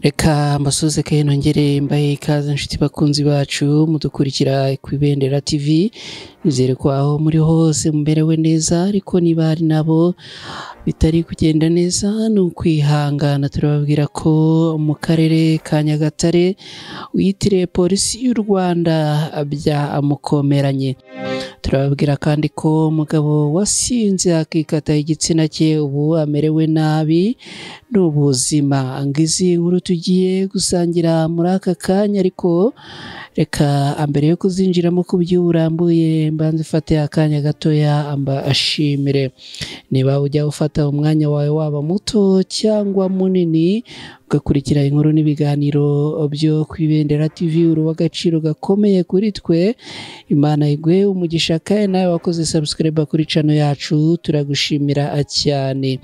Reka mbasuze kandi nongere mbahe ikaze inshuti bakunzi bacu mudukurikira ku Ibendera TV. Nizere ko aho muri hose mumerewe neza, ariko niba hari nabo bitari kugenda neza ni ukwihangana. Turababwira ko mu karere ka Nyagatare wiyitiriye polisi y'u Rwanda byamukomeranye. Turababwira kandi ko umugabo wasinze akikata igitsina cye ubu amerewe nabi n'ubuzima. Ngizi inkuru tugiye gusangira muri aka kanya, ariko reka mbere yo kuzinjiramo ku by'uburambuye mbanze ufate akanya gatoya ashimire. Niba ujya ufata umwanya wawe waba muto cyangwa munini ugakurikira inkuru n'ibiganiro byo ku Ibendera TV, uri uw'agaciro gakomeye kuri twe. Imana iguhe umugisha, kandi nawe wakoze subscribe kuri channel yacu turagushimira cyane.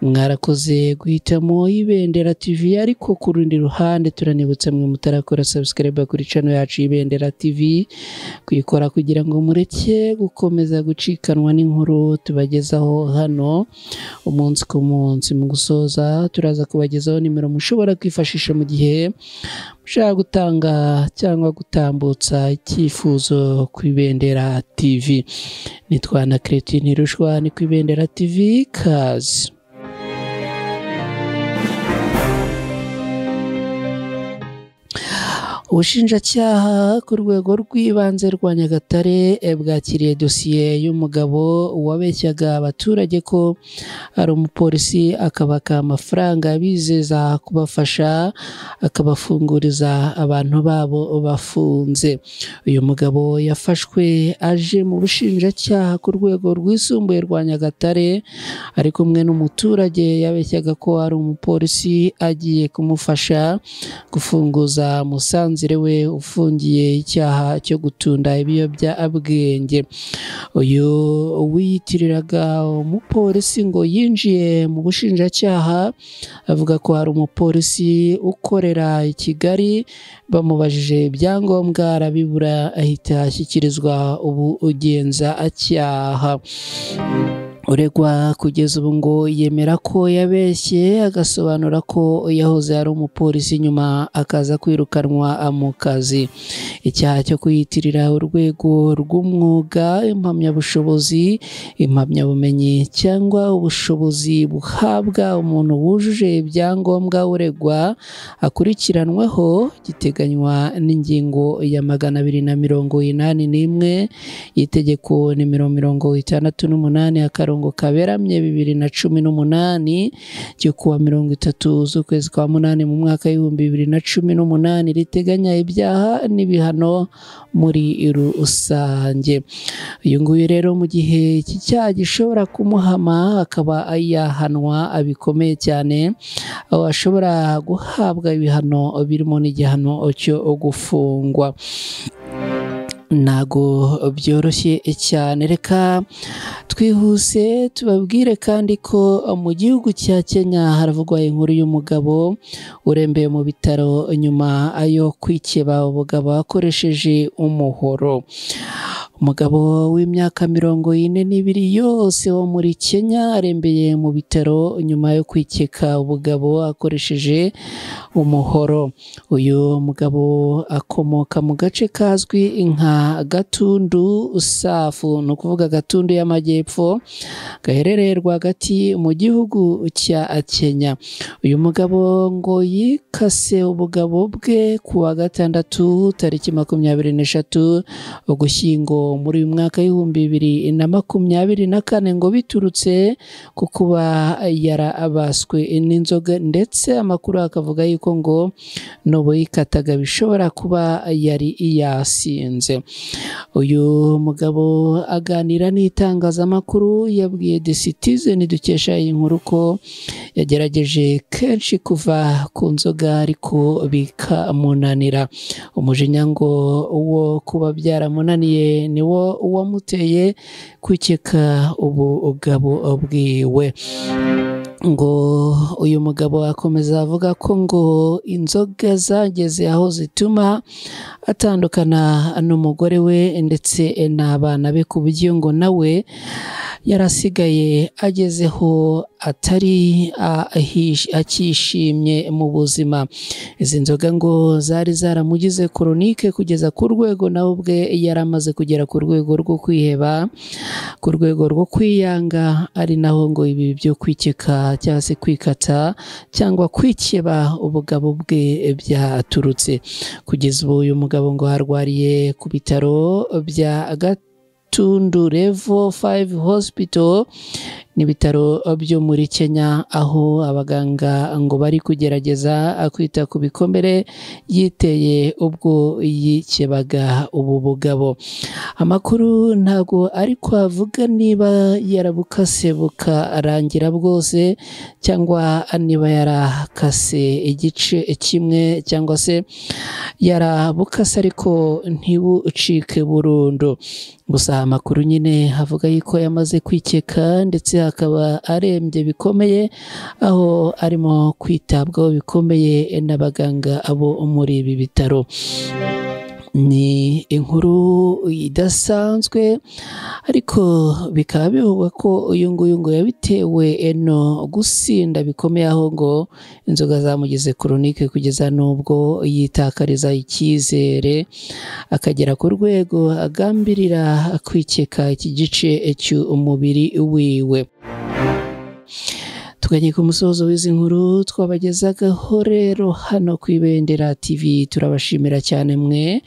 Mwarakoze guhitamo Ibendera TV, ariko ku rundi ruhande turanibutsa mwe mutarakora subscribe kuri channel yacu Ibendera TV kuyikora kugira ngo mureke gukomeza gucikanwa n'inkuru tubagezaho hano umunsi ku munsi. Mu gusoza turaza kubagezaho nimero mushobora kwifashisha mu gihe mushaka gutanga cyangwa gutambutsa icyifuzo ku Ibendera TV. Nitwa na Cretine Rushwa, ni ku Ibendera TV. Kazi. Ubushinjacyaha ku rwego rw'ibanze rwa Nyagatare bwakiriye dosiye y'umugabo wabeshyaga abaturage ko ari umupolisi, akabaka amafaranga abizeza kubafasha, akabafunguriza abantu babo bafunze. Uyu mugabo yafashwe aje mu bushinjacyaha ku rwego rwisumbuye rwa Nyagatare ari kumwe n'umuturage yabeshyaga ko ari umupolisi agiye kumufasha gufunguza musanze we ufungiye icyaha cyo gutunda ibiyobyabwenge. Uyu wiyitiriraga umupolisi ngo yinjiye mu bushinjacyaha avuga ko hari umupolisi ukorera i Kigali, bamubajije ibyangombwa arabibura, ahita ashyikirizwa ubugenzacyaha. Uregwa kugeza ubu ngo yemera ko yabeshye, agasobanura ko yahoze ari umupolisi nyuma akaza kwirukanwa mu kazi. Icyaha cyo kwiyitirira urwego rw'umwuga, impamyabushobozi, impamyabumenyi cyangwa ubushobozi buhabwa umuntu wujuje ibyangombwa uregwa akurikiranweho giteganywa n'ingingo ya 281 y'itegeko nimero 68 akarongo kaberamye 2018 cyo kuwa 30 z'ukwezi kwa 8 mu mwaka w'ibihumbi 2018 riteganya ibyaha n'ibihano muri rusange. Uyu nguyu rero mu gihe iki cyaha gishobora kumuhama akaba yahanwa bikomeye cyane, aho ashobora guhabwa ibihano birimo n'igihano cyo gufungwa. Ntago byoroshye cyane. Reka twihuse tubabwire kandi ko mu gihugu cya Kenya haravugwa inkuru y'umugabo urembeye mu bitaro nyuma yo kwikeba ubugabo akoresheje umuhoro. Umugabo w'imyaka 42 yose wo muri Kenya arembeye mu bitaro nyuma yo kwikeka ubugabo akoresheje umuhoro. Uyu mugabo akomoka mu gace kazwi nka Gatundu Safu, ni ukuvuga Gatundu y'Amajyepfo, gaherereye rwagati mu gihugu cya Kenya. Uyu mugabo ngo yikase ubugabo bwe kuwa gatandatu tariki 23 Ugushyingo muri uyu mwaka 2024, ngo biturutse ku kuba yarabaswe n'inzoga, ndetse amakuru akavuga yuko ngo n'ubu yikataga bishobora kuba yari yasinze. Uyu mugabo aganira n'itangazamakuru yabwiye The Citizen dukesha iyi nkuru ko yagerageje kenshi kuva ku nzoga ariko bikamunanira. Umujinya ngo uwo kuba byaramunaniye niwo wamuteye kwikeka ubugabo bwiwe. Ngo uyu mugabo akomeza avuga ko ngo inzoga zageze aho zituma atandukana n'umugore we ndetse n'abana be, ku buryo ngo nawe yarasigaye agezeho atari akishimye mu buzima. Izi nzoga ngo zari zaramugize koronike kugeza ku rwego nawe ubwe yaramaze kugera ku rwego rwo kwiheba, ku rwego rwo kwiyanga, ari naho ngo ibi byo kwikeka cyangwa se kwikata cyangwa kwikeba ubugabo bwe byaturutse. Kugeza ubu uyu mugabo ngo arwariye ku bitaro bya Gatundu Level 5 Hospital, ni ibitaro byo muri Kenya, aho abaganga ngo bari kugerageza kwita ku bikomere yiteye ubwo yikebaga ubu bugabo. Amakuru ntago ariko avuga niba yarabukase bukarangira bwose, cyangwa niba yarakase igice kimwe, cyangwa se yarabukase ariko ntibucike burundu. Gusa amakuru nyine avuga yuko yamaze kwikeka ndetse akaba arembye bikomeye, aho arimo kwitabwaho bikomeye n'abaganga abo muri ibi bitaro. Ni inkuru idasanzwe, ariko bikaba bivugwa ko uyu nguyu ngo yabitewe no gusinda bikomeye, aho ngo inzoga zamugize koronike kugeza n'ubwo yitakariza icyizere, akagera ku rwego agambirira kwikeka iki gice cy'umubiri wiwe. Tuganye ku musozo w'izi nkuru twabagezagaho rero hano ku Ibendera TV. Turabashimira cyane mwe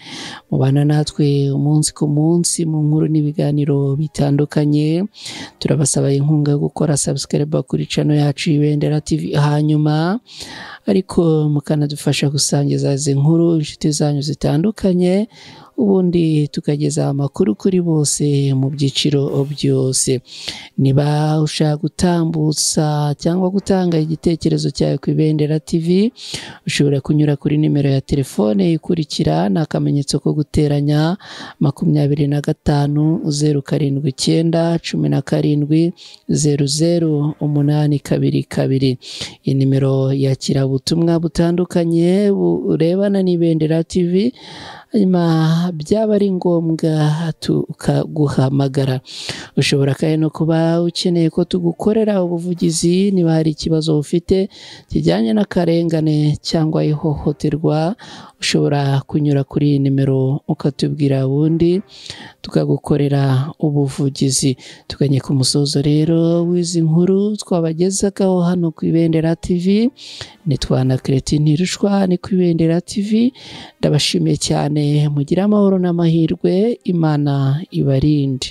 mubana natwe umunsi ku munsi mu nkuru n'ibiganiro bitandukanye. Turabasaba inkunga yo gukora subscribe kuri channel yacu Ibendera TV, hanyuma ariko mukanadufasha gusangiza izi nkuru inshuti zanyu zitandukanye, ubundi tukageza amakuru kuri bose mu byiciro byose. Niba ushaka gutambutsa cyangwa gutanga igitekerezo cyawe ku Ibendera TV, ushobora kunyura kuri nimero ya telefone ikurikira, ni akamenyetso ko guteranya 25 079 17 00 822. Iyi nimero yakira ubutumwa butandukanye burebana n'Ibendera TV, hanyuma byaba ari ngombwa tukaguhamagara. Ushobora kandi no kuba ukeneye ko tugukorera ubuvugizi niba hari ikibazo ufite kijyanye n'akarengane cyangwa ihohoterwa, ushobora kunyura kuri iyi nimero ukatubwira, ubundi tukagukorera ubuvugizi. Tuganye ku musozo rero w'izi nkuru twabagezagaho hano ku Ibendera TV. Nitwa na Cretin Ntirushwa, ni ku Ibendera TV. Ndabashimiye cyane, mugire amahoro n'amahirwe, Imana ibarinde.